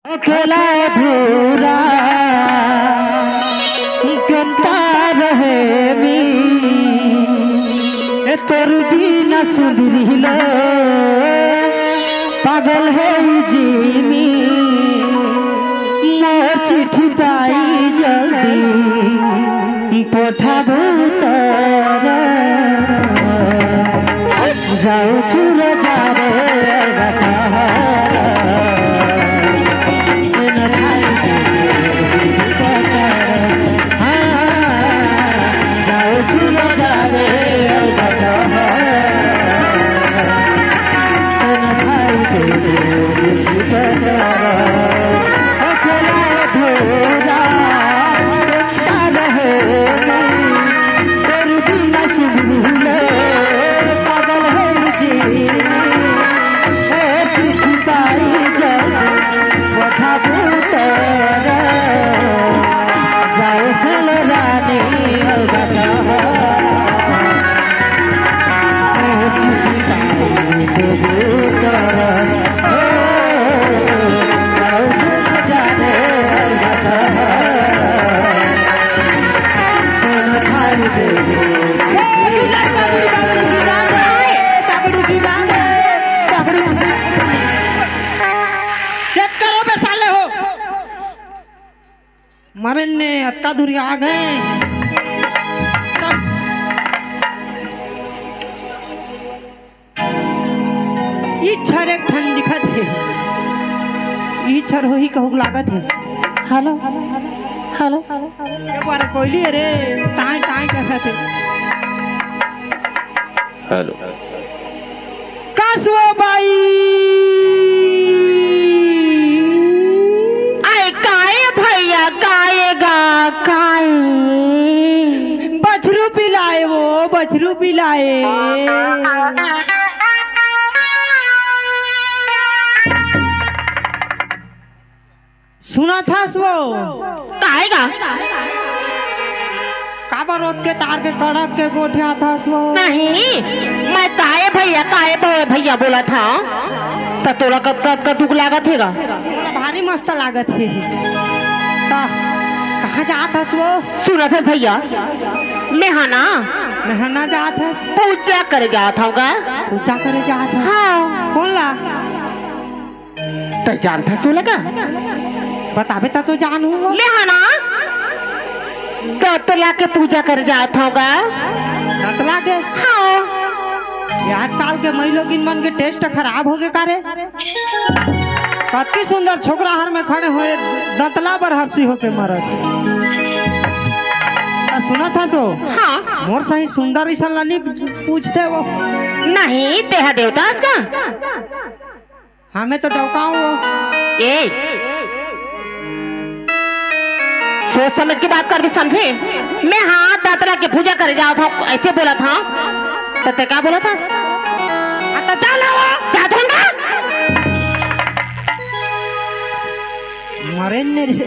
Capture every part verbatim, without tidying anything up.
अकेला अधूरा कत्ता रहे मी, ए तोर बिना सुधरी लो, पागल हे जीनी, मोर चिट्ठी पाई जल्दी, पठाबू तोर। जाऊ चुरा जा रे बसहा। चेक करो बे साले हो। मरे ने अत्ता दूरी आ गए। सब इच्छर एक ठन दिखत हे। इच्छर होही कहूक लागत हे। Hello, hello. एक बार कोयली रे, टाई टाई करत हे। हेलो। कासवा बाई। आय काय भैया, काय गा, काय? बछरू पिलाए वो, बछरू पिलाए। सुनत हस वो? काय गा? काबर ओतके तार के कड़क के गोठियाथस वो? नहीं, मैं काय भैया, काय भै-, भैया बोलत हंव। त तोला कतका, कतका दुख लागत हे गा? मोला भारी मस्त लागत हे। त कहाँ जात हस वो? सुनत हस भैया, मैं हा ना, मैं हा ना जात हस। पूजा करे जात हंव गा। पूजा करे जात हस? हाँ। कोन ला? तैं जानथस ओला का? बताबे त तो जानहूं। मैं हा ना दतला के पूजा करे जात हंव गा। दतला के? हाँ। ये आजकल के मइलोगिन मन के टेस्ट खराब होगे का रे? कतकी सुंदर छोकरा हर में खड़े होय, दतला बर हपसी होके मरत। त सुनत हस वो? हाँ। मोर सही सुंदर अइसन ला नइ पूछते वो। नहीं, तेहा देवता अस का? हाँ, मैं तो डौकाऊं वो। ए, सोच समझ के बात करबे, समझे? मैं हा दतला के पूजा करे जात हंव, अइसे बोलत हंव, त तैं का बोलत हस? हाँ, त चल ना वो। जात हंव ना। मरे ने रे।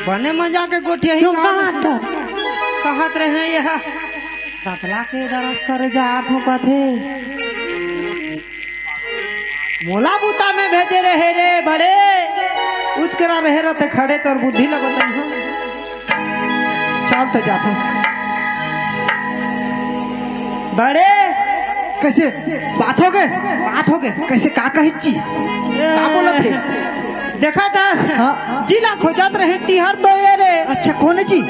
बने मजा के गोठियाही चुप का। कहत रहे ये दतला के दरस करे जात हंव कथे। मोला बुता में भेजे रहे रे बड़े, उचकरा रहे रहते खड़े तोर बुद्धि ल बताइहूं। चल तो जाते बड़े। कइसे बात होगे? बात होगे। कइसे का कहिस जी? का बोलत हे? देखत हस? हाँ। जिला खोजत रहे तिहर तो ये रे। अच्छा, कोन हे जी?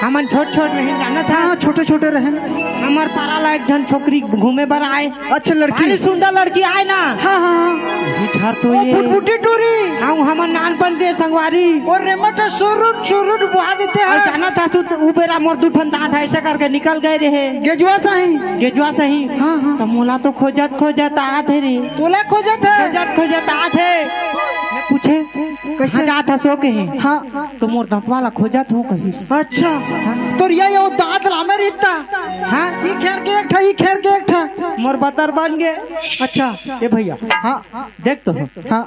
हमन छोट छोट रहेन, जानत हस? हाँ, छोटे छोटे रहेन। हमर पारा ला एक झन छोकरी घूमे बर आय। अच्छा, लड़की। भारी सुंदर लड़की आय ना। हाँ, हाँ, हाँ। बिचार तो ओ ये। फुटफुटी टूरी। हाँ, हमर नानपन के संगवारी। ओ रेमट सुरुट सुरुट बुहा देते अउ हैं। जानत हस त उ बेरा मोर दू ठन दांत ह अइसे करके निकल गए रहे। गेजुआ सही। गेजुआ सही। हाँ, हाँ। त मोला तो खोजत खोजत आत हे रे। तोला खोजत हे? खोजत खोजत आत हे। मैं पूछे, कइसे? कहाँ जात हस वो कहे? हाँ। त मोर दंतवा ला खोजत हंव कहिस। अच्छा। हाँ। तोर ये, ये दांत लामे रिहिस त। हाँ। ई खेड़ के एक ठा, ई खेड़ के एक ठा। मोर बतर बन गे। अच्छा। ए भैया। हाँ। देख तो। हाँ।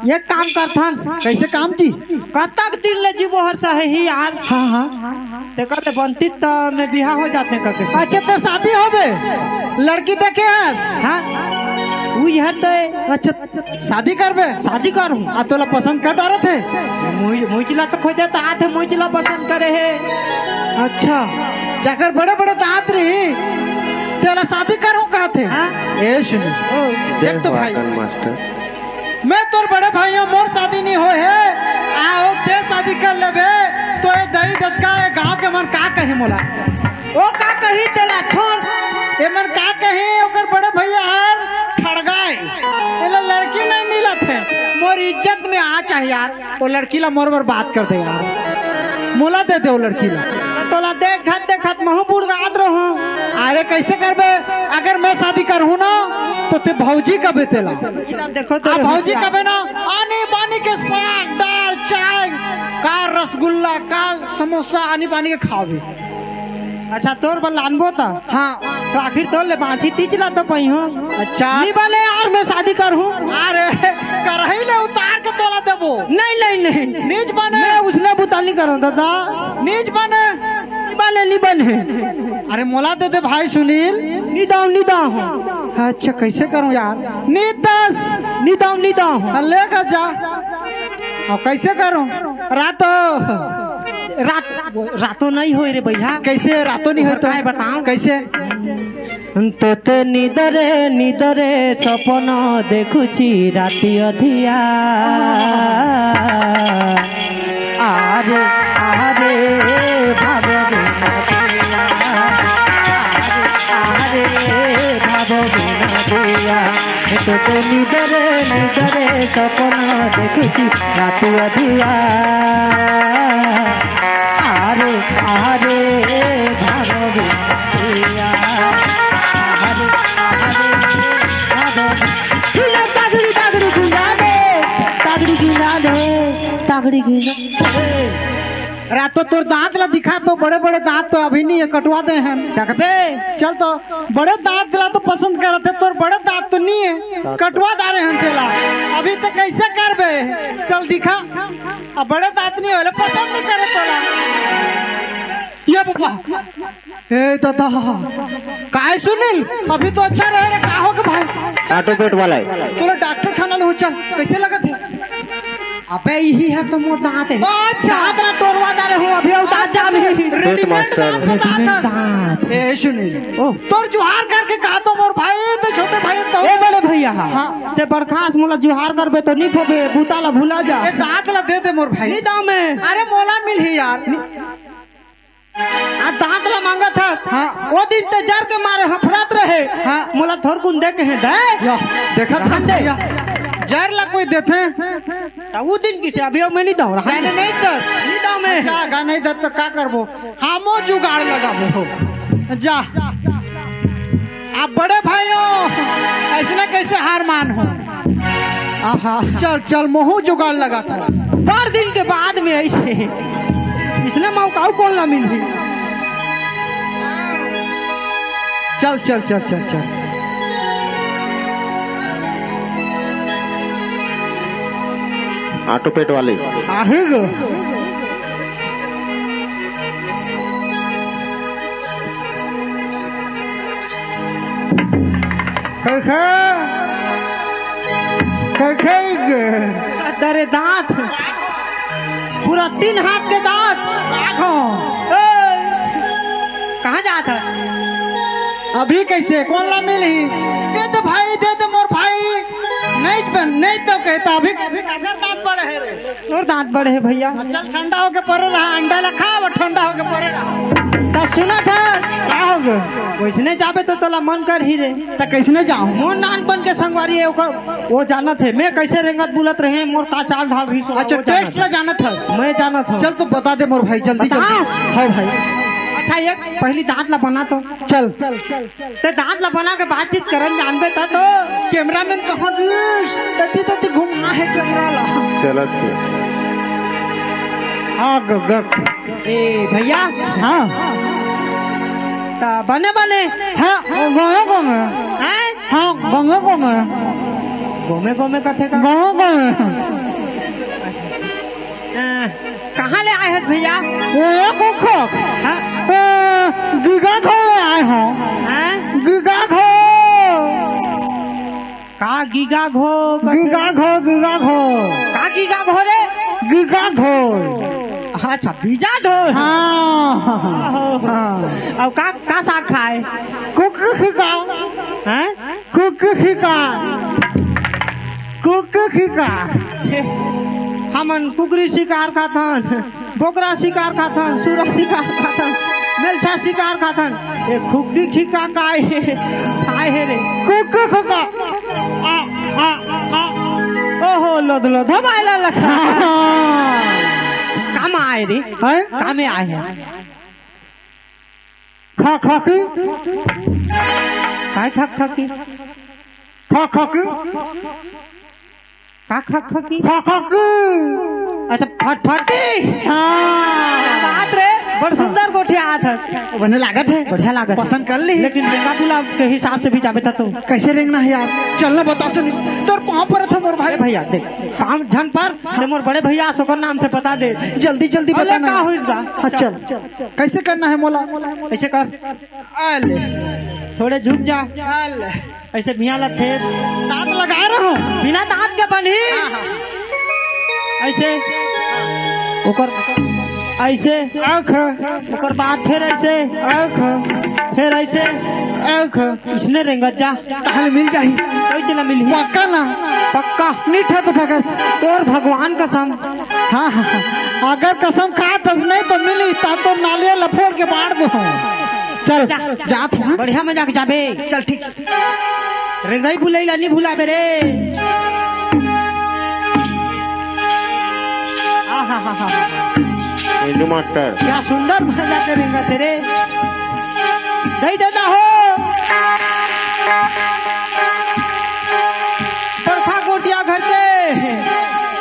एक काम करथन। कइसे काम जी? कतक दिन ले जीबो हर सही यार। हाँ, हाँ। तेकर ले बनतिस त मैं बिहा हो जाते कके। अच्छा, त शादी होबे? लड़की देखे हस? हाँ। उ इहर तय। अच्छा, शादी करबे? शादी करहूँ। आ, तोला पसंद कर डारत हे? मुई-, मुइचला तो खोजे तो आथे, मुइचला पसंद करे हे। अच्छा, जकर बड़े-बड़े दांत रही, तेला शादी करहूँ कहत हे। हाँ? ए सुनी, ओ। देख तो भाई, मास्टर। मैं तोर बड़े भाई हूँ, मोर शादी नहीं होय हे। आ, ओ ते शादी कर लेबे, तो ए दई दतका, ए गाँव के मन का कही मोला? ओ का कही तेला छोड़। ए मन का कही, ओकर बड़े भैया हर ठड़गा हे। एला लड़की नहीं मिलत हे। मोर इज्जत में आँच हे यार। ओ लड़की ला मोर बर बात कर दे यार। मोला दे दे ओ लड़की ला। तोला देखत देखत महूँ बुड़गात रहूँ। अरे कैसे करबे? अगर मैं शादी करहूँ ना, तो ते भौजी कबे तेला। इला देखो तो आ, भौजी कबे ना, आनी बानी के साग, दाल, चाय, का रसगुल्ला, का समोसा, आनी बानी के खावे। अच्छा, तोर बर लानबो त? हाँ। तो आखिर तोर ले बाँची तीच ला तो पही हो। अच्छा। नी बने यार, मैं शादी करहूँ। अरे, करही ले उतार के तोला देबो। नहीं, नहीं, नहीं। नीच बने। मैं उसने बुता नहीं करूँ दादा। नीच बने। नी बने, नी बने। अरे मोला दे दे भाई सुनील। नी दाव, नी दाव। अच्छा, कैसे करूँ यार? नी दस। नी दाव, नी दाव। हाँ, लेकर जा। अब कैसे करूँ? रातो। रात, रातो नहीं होय रे भैया। कैसे रातो नहीं होय तो? काय बताऊं? कैसे? तोते निदरे निदरे सपन देखुछि राति अधिया। आरे, आरे, भाव बिना दिया। आरे, आरे, भाव बिना दिया। तोते निदरे निदरे सपन देखुछि राति अधिया। आरे, आरे, भाव बिना दिया। आरे, आरे, भाव बिना। तागड़ी, तागड़ी गुंजा दे, तागड़ी गुंजा दे, तागड़ी गुंजा दे। रातो तोर दांत ला दिखा तो, बड़े-बड़े दांत तो अभी नहीं है, कटवा दे हम। देखबे? चल तो, बड़े दांत ला तो पसंद करत हे, तोर बड़े दांत तो नहीं है, कटवा डारे हम तेला। अभी तो कैसे करबे? चल दिखा। अब बड़े दांत नहीं होले, पसंद नहीं करे तोला। ये बाबा। ए दादा, काय सुनील, अभी तो अच्छा रहे रे, का हो गे भाई? ऑटो पेट वाला है। तोला डॉक्टर खाना ले चल, कैसे लगत हे? अबे यही है तो मोर दांत है। अच्छा। दांत ना टोरवा डारे हूँ अभी, और दांत अच्छा, जाम ही। Readymade master. दांत बता रेडीमेड था। दांत। ए सुनील, ओ। तोर जुहार करके कहा तो मोर भाई, तो छोटे भाई तो। ए बड़े भैया, हाँ। हाँ। ते बड़खास मोला जुहार करबे तो नहीं फोबे, बूता ला भुला जा। ए दांत ला दे दे मोर भाई। नहीं दाव मैं। अरे मोला मिलही यार। आ दांत ला मांगत हस। हाँ। ओ दिन ते जर के मारे हफरत रहे। हाँ। मोला थोरकुन दे के हे, दे। या, देखत रहन हस दे। भैया, जर ला कोई देथे? त उ दिन किसे, अभी मैं नहीं दऊं, रहन दे। नहीं दस। नहीं दऊं मैं। अच्छा, गा नहीं दत तो का करबो? हमो जुगाड़ लगाबो। जा। आप बड़े भाइयों, ऐसने कैसे हार मान हो? आहा। चल, चल, महूं जुगाड़ लगाथंव। बड़ दिन के बाद में ऐसे, इसने मौका कोन ला मिलही? चल, चल, चल, चल, चल। ऑटो पेट वाले। आहे गो। कइसे? कइसे गे? अरे दांत, पूरा तीन हाथ के दांत। आँखों। ए, कहाँ जात हे? अभी कइसे? कोन ला मिलही? दे दे भाई, दे दे मोर भाई। नहीं बन, नहीं तो कहता, अभी कइसे काकर दांत बड़े हे रे? तोर दांत बड़े हे भैया। चल ठंडा होके परे रहा, अंडा ला खा, वो ठंडा होके परे रहा। त सुनत हस? का हो गे? वइसने जाबे तो तोला मन करही रे। त कइसने जाहूं? मोर नानपन के संगवारी हे, ओकर, वो जानत हे, मैं कइसे रेंगत बुलत रहें, मोर का चाल ढाल रहिस, अच्छा, वो जानत टेस्ट हे। ला जानत हस? मैं जानत हूँ। चल तो बता दे मोर भाई, जल्दी, बताओ। जल्दी। हाँ भाई। अच्छा, एक पहली दांत ला बना तो। चल। ते दांत ला बना के बातचीत करन जानबे त तो। कैमरामैन कहाँ गिस? तती तती घुमाना हे कैमरा ला। चलत हे। हाँ, ग-, ग-, ए भैया। हाँ। त बने बने। हाँ, गए गए। हैं? हाँ, गए गए। गोमे गोमे कथे का? गए गए। अ, कहाँ ले आए हस भैया? ओ, कुखक। हाँ? ओ, गीगा घर ले आए हों। हैं? गीगा घर। गिगा घो कथे। गिगा घो, गिगा घो। का गिगा घो रे? गिगा घो। अच्छा, बीजा ढोल। हाँ। आहो। हाँ। अब का, का साग खाए? कुक खिका। हैं? कुक खिका। कुक खिका। हमन कुकरी शिकार खाथन। बोकरा शिकार खाथन, सुरा शिकार खाथन, मेलछा शिकार खाथन। ए खुक्की खिका काय हे? काय हे रे? कुक खुका। आ, आ, आ। ओहो, लोध लोध बायला लखा। काम आए रे। हैं? काम आए हे। खा खा की। काय खा खा की? खा खा की। का खा खा की? खा खा की। अच्छा, फटफटी। हाँ। बात रे, बड़ सुंदर गोठियात हस। बने लागत हे। बढ़िया लागत हे। पसंद कर ली। लेकिन रेंगा बुला के हिसाब से भी जाबे त तो। कैसे रेंगना हे यार? चल ना बता सुनी। तोर पाँव परत हे मोर भाई। ए भैया, देख, काम झन पर, ते मोर बड़े भैया अस ओकर नाम से बता दे। जल्दी जल्दी अरे, बता ना। का होइस बा? हाँ, चल। चल। कैसे करना हे मोला? ऐसे कर। आ ले। थोड़े झुक जा। आ ले। ऐसे मियाँ ला थे। दांत लगा रहा हूँ। बिना दांत के बनही। हाँ, हाँ। ऐसे। ओकर ऐसे। आँख। ओकर बाद फिर ऐसे। आँख। फिर ऐसे। आँख। इसने रेंगत जा। ताहले मिल जाही। कोई चला मिलही। पक्का ना? पक्का। मीठा तो फकस। तोर भगवान कसम। हाँ, हाँ, हाँ। अगर कसम खात हस नहीं तो मिली, ता तो नालिया लफोर के बांट दो। चल, जा। जात हूँ। बढ़िया मजाक जाबे। चल, ठीक। रेंगई बुलई ला नी भुलाबे रे। आहा हा हा। एंडू मास्टर। क्या सुंदर मजा के रेंगत हे रे। दई देता हो। परखा गोटिया घर के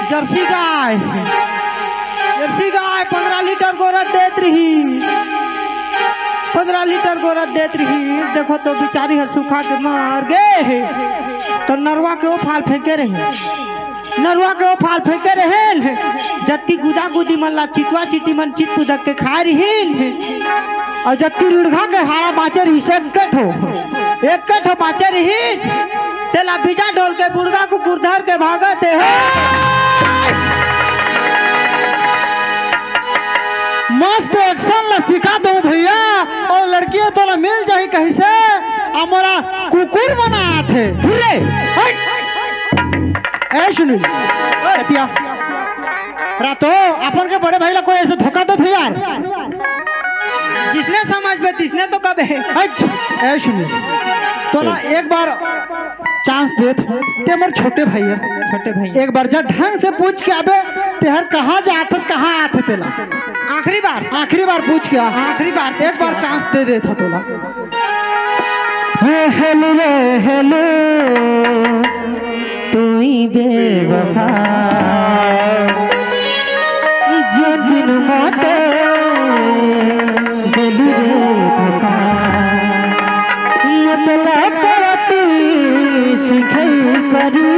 जर्सी गाय, जर्सी गाय पंद्रह लीटर गोरस देत रही, पंद्रह लीटर गोरस देत रही। देखो तो बिचारी हर सुखा के मर गे हे। तो नरवा के ओ फाल फेंके रहे, नरवा के ओ फाल फेंके रहेन। जत्ती गुदा गुदी मन ला चितवा चिती मन चित पुदक के खाए रहीन। अउ जत्ती रुड़घा के हाड़ा बाँचे रहिस, एक ठो, एक ठो बाँचे रहिस। तेला बीजा डोल के बुड़गा कुकुर धर के भागत हे। मस्त एक्शन ला सिखा दो भैया, अउ लड़की तोला मिल जाही कहिसे, अउ मोला कुकुर बनात हे। धुर्रे, हट। ए सुनील, ए पिया, रातो अपन के बड़े भाई ला कोई ऐसे धोखा देथे यार। जिसने समझ में तिसने तो कबे। हट, ए सुनील, तोला एक बार चांस देत हो, ते मोर छोटे भाई हस। छोटे भाई। एक बार जा ढंग से पूछ के आबे, तेहर कहाँ जाथस, कहाँ आथे तेला। आखिरी बार। आखिरी बार पूछ के आ। आखिरी बार पूछ एक बार के आ। चांस दे देत हो तोला। हे हेलू रे हेलू, तू ही बेवफा, जो दिन मोटे दिल रे धोखा, मतलब करती सिखई करी,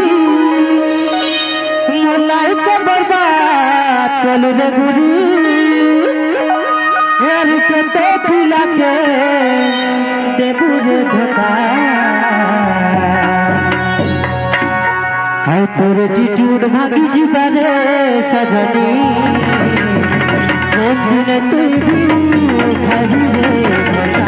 मोलाई के बर्बाद कल रे गुरी, यार के तो पिला के देबू रे धोखा। हाय तोर जीजूर भागी जीवा रे सजनी, एक दिन तू भी भागी रे बता।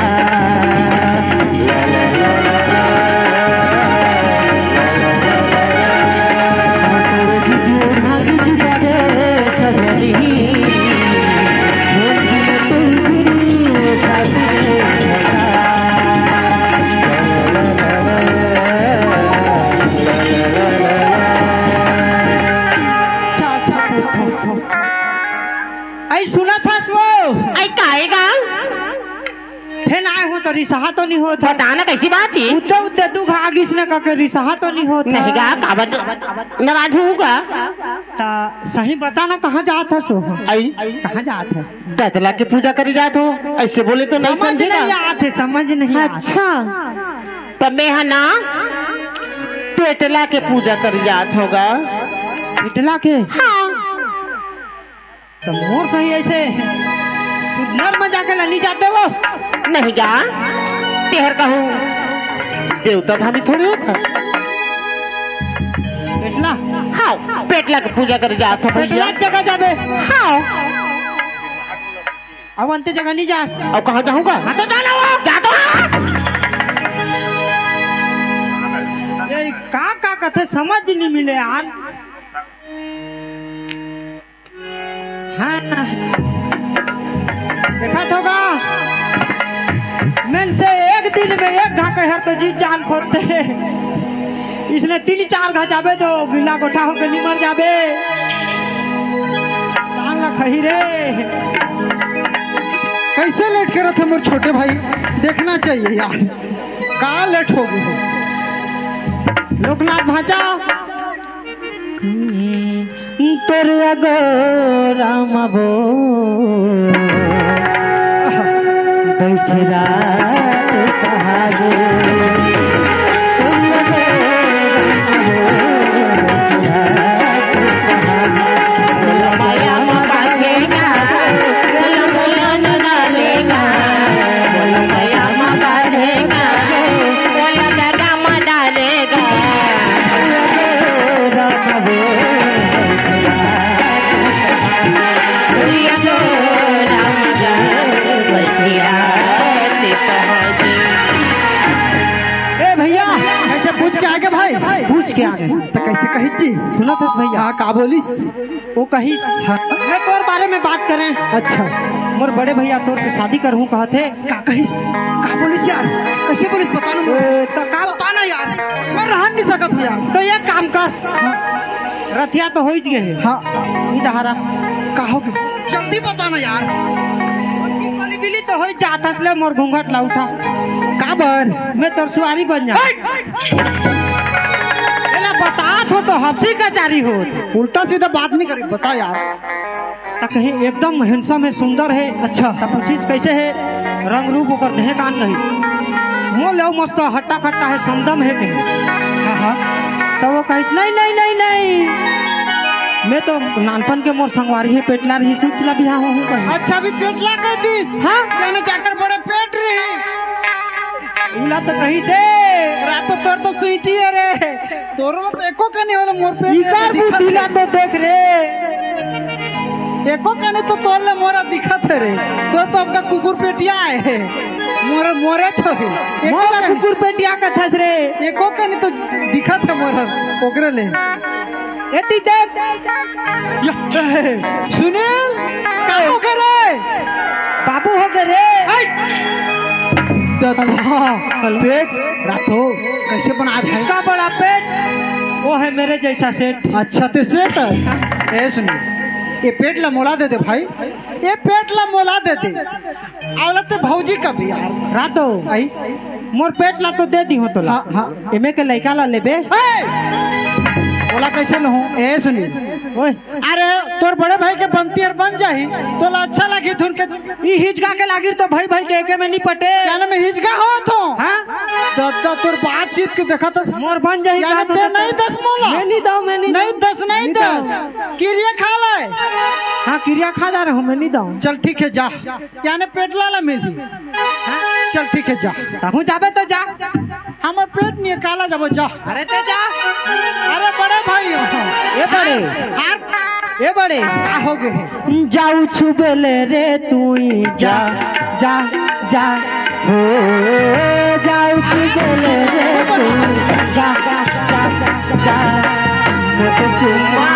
हाय तोर जीजूर भागी जीवा रे सजनी, एक दिन तू भी भागी रे बता। अच्छा, अच्छा, अच्छा, अच्छा। आई सुनत हस वो? आई काहे गा? फेन आए हो तो रिसहा तो नहीं होत? बता ना कैसी बात ही? उद्दे उद्दे दू घा गिस ने कके रिसहा तो नहीं होत? नहीं गा, काबर नाराज हूँ गा? ता सही बता ना, कहाँ जात हस वो? आई। कहाँ जात हस? दतला के पूजा करी जात हो, ऐसे बोले तो नहीं समझ समझे ना। नहीं आते, समझ नहीं आते। अच्छा। तब मैं हा ना पेटला के पूजा कर जात होगा। पेटला के? हाँ। तो मोर सही ऐसे सुंदर में जाके लनी जाते वो। नहीं गा, तेहर कहूँ देवता धामी थोड़ी होता। पेटला? हाँ, पेटला के पूजा करे जात हो पेटला भैया। जगह जाबे। हाँ। अब अंते जगह नहीं जा। अब कहाँ जाऊँगा? हाँ, तो जा ना वो। जा तो हाँ। ये का, का कथे समझ नहीं मिले यार। हाँ, देखा थोगा, मन से एक दिन में एक घा कहर तो जीत जान खोदते। इसने तीन चार घा जाबे तो गिला गोठा होके नहीं मर जाबे। तांगा खही रे। कैसे लेट करत हे मोर छोटे भाई, देखना चाहिए यार, का लेट हो गई। लोकनाथ भांचा। तोर अगोरा म बो बैठ रात पहागे। तोर अगोरा म बो बैठ रात पहागे। बोलो माया म बांधेगा, बोलो बोलो न डालेगा, बोलो माया म बांधेगा, बोलो दादा म डालेगा। ए भैया, ऐसे पूछ के आगे भाई। पूछ के आगे। तो कैसे कही जी? सुनत हस भैया? हाँ, का बोलिस? वो कहिस, हाँ। मैं तोर बारे में बात करें। अच्छा। मोर बड़े भैया तोर से शादी करहूँ कहत हे। का कहिस? का बोलिस यार? कैसे बोलिस? बता ना। ए, तो का बताना यार, मैं रहन नहीं सकत हूँ यार। तो एक काम कर। हाँ। रथिया तो होइच गए हे। हाँ। ई दहारा। का हो गए? जल्दी बता ना यार। बोली बिली तो होइच जात हस, ले मोर घूंघट ला उठा। का बर? मैं तोर सुवारी बन जा। एला बतात हो तो हफ्सी कचारी हो। उल्टा सीधा बात नहीं करी, बता यार। त कहीं एकदम handsome हे, सुंदर हे। अच्छा। त पूछिस कैसे हे, रंग रूप ओकर देहे कान कही। मोर ले मस्त हट्टा कट्टा हे, समदम हे कहीं। हाँ, हाँ। त वो कहिस, "नहीं, नहीं, नहीं, नहीं, मैं तो नानपन के मोर संगवारी हे, पेटला रही, सोच ला बिहाव होहूँ कहीं।" अच्छा, अभी पेटला कह दिस? हाँ। यानी जाकर बड़े पेट रही। उला तो कहिस हे। रात तो तोर तो स्वीटी हे रे। तोर में तो एको कनी वाला मोर पेट इकर दिखत बुद्धि ला हे। तो देख रे। एको कनी तो तोर ले मोरा दिखत हे रे। तोर तो आपका कुकुर पेटिया आए हे। मोर, मोरे छोही। एको मोर ला कनी। कुकुर पेटिया कथस रे। एको कनी तो दिखत हे मोर, ओकरे ले। एती देख। या, ए, सुनील, का हो गए रे? बाबू हो गए रे। हट। दद्दा, देख, रातो, कैसे बना दे? इसका बड़ा पेट, वो है मेरे जैसा सेठ। अच्छा, ते सेठ है? ए, सुनील, ये पेट ला मोला दे दे भाई, ये पेट ला मोला दे दे। औलाद ते भौजी का भी यार। रातो, आई? मोर पेट ला तो दे दी हो तोला। हाँ, हाँ। एमे के लइका ला लेबे? ए! ओला कैसे न हो? ए, सुनील। ओए। अरे, तोर बड़े भाई के बनती अर बन जाही, तोला अच्छा लागी धुन के। ई हिचका के लागी तो भाई, भाई के एके में नहीं पटे। क्या नाम है, हिचका हो तो? हाँ? दद्दा, तोर बातचीत के देखा तो। मोर बन जाही यानी कहा तो ते दद्दा। नहीं दस मोला? मैं नहीं दऊँ, मैं नहीं नहीं दऊँ। दस, नहीं नहीं दस। दऊँ। किरिया खा ले। हाँ, किरिया खा जा रहा हूँ, मैं नहीं दऊँ। चल, ठीक है, जा। यानी पेटला ला मिली। चल, ठीक है, जा। तहूँ जाबे तो जा। हमर पेट नहीं है, काला जाबो, जा। अरे ते जा। अरे बड़े भाई हो। ए बड़े। हार। ए बड़े। का हो गए? जाऊ छुबेले रे तुई जा, जा, जा। हो, जाऊ छुबेले रे तुई जा, जा, जा, जा। मोटे चुम्मा